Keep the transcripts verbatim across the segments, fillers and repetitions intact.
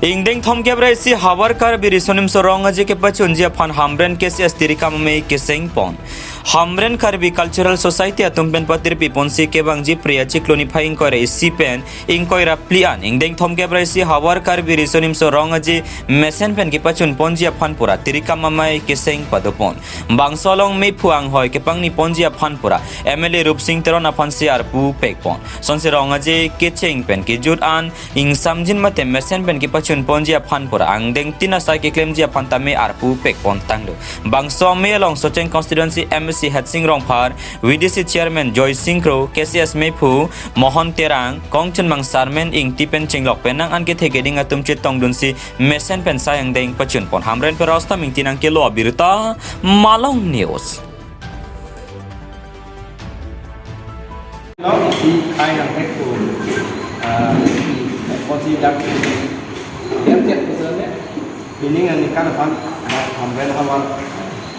Ingdeng thomkep ra isi Havar Karbi Riso Nimso Rong Aje kepachunji aphan Hamren K C S tirikam amei keseng pon. Hamren Karbi Cultural Society atum pen patirpi ponsi kevangji Phre achiklo niphai ingkoi ra isi pen ingkoi ra phli an ingdeng thomkep ra isi Havar Karbi Riso Nimso Rong Aje mesen pen kepachun ponji aphan pura tirikam amei keseng pado pon. Bangso along mephu anghoi kepangni ponji aphan pura M L A Rupsing Teron aphansi arpu pek pon. Sonsi Rong Aje kecheng pen kejut an ingsamjin mate mesen pen kepachun ponji aphan pura angdeng tin asai keklemji aphan tame arpu pek pon tanglo. Bangso amei along Socheng Constituency M A C Hetsing Rongphar, V D C Chairman Joysing Kro, K C S mephu Mohon Terang, kongchunmang Sarmen Ingti pen chenglok pen nang an kethe keding atum chetongdunsi mesen pen sai angdeng pachun pon. Hamren pen Rostam Ingti nangkelo abirta Malong News. Lo isi khai nang pek ko, ah, isi konsi dak yang cek ko sene, pining ani kan aphan, dak Hamren Havar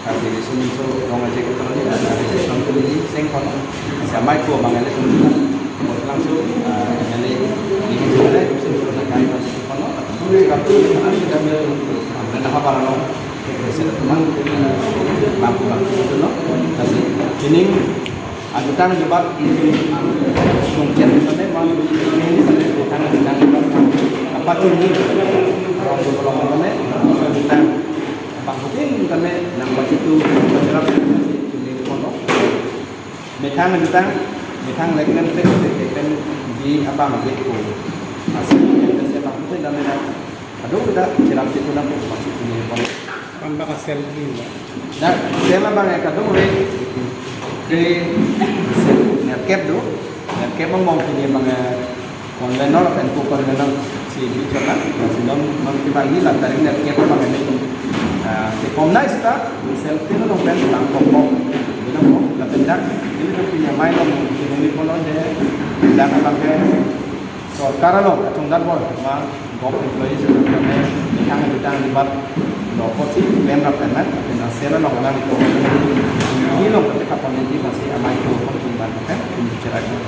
Karbi Riso Nimso Rong Aje ko tadi, dak isi kan ko isi seng kon, isi amei ko mangai le ko langsung, ah, yang le, ini sene, sene ko na kai konsi kono, atau ko kan kita Hamren Havar lo, kita bisa teman, bangku bangku itu lo, kasih, pining Adutang debat sungcet misalnya, mau ini misalnya, adutang, adutang debat apa tuh ini? Orang tuh kalau misalnya, adutang bangkutin misalnya, nang baca itu, baca apa sih? Cuma kono. Methang adutang, methang lek nem tek, tek, tek, di abang, di ko. Asal kita siapa pun dan ada. Aduh, kita cerap itu nampak masih punya kono. Kan baka sel ini, Mbak. Dak sel abang ya kadung re. Ke sel nerkep do. Nerkep abang mau kini abang ya convenor, pen ko convenor si bicara. Masih non non kita ini lah dari nerkep abang ini. Ah, di Komnas ta, sel pin nong pen bang pokok. Bina mo, lapen dak, ini tuh punya main nong, ini kono de, dak abang ke, sorkar along kachongdat bom, ma government employees along kami, methang adutang debat lo apotsi klem rap kan, lapen sel along lang itu. Ini along kami kapan ini masih amei ko pon tumban kan, ini bicara kan.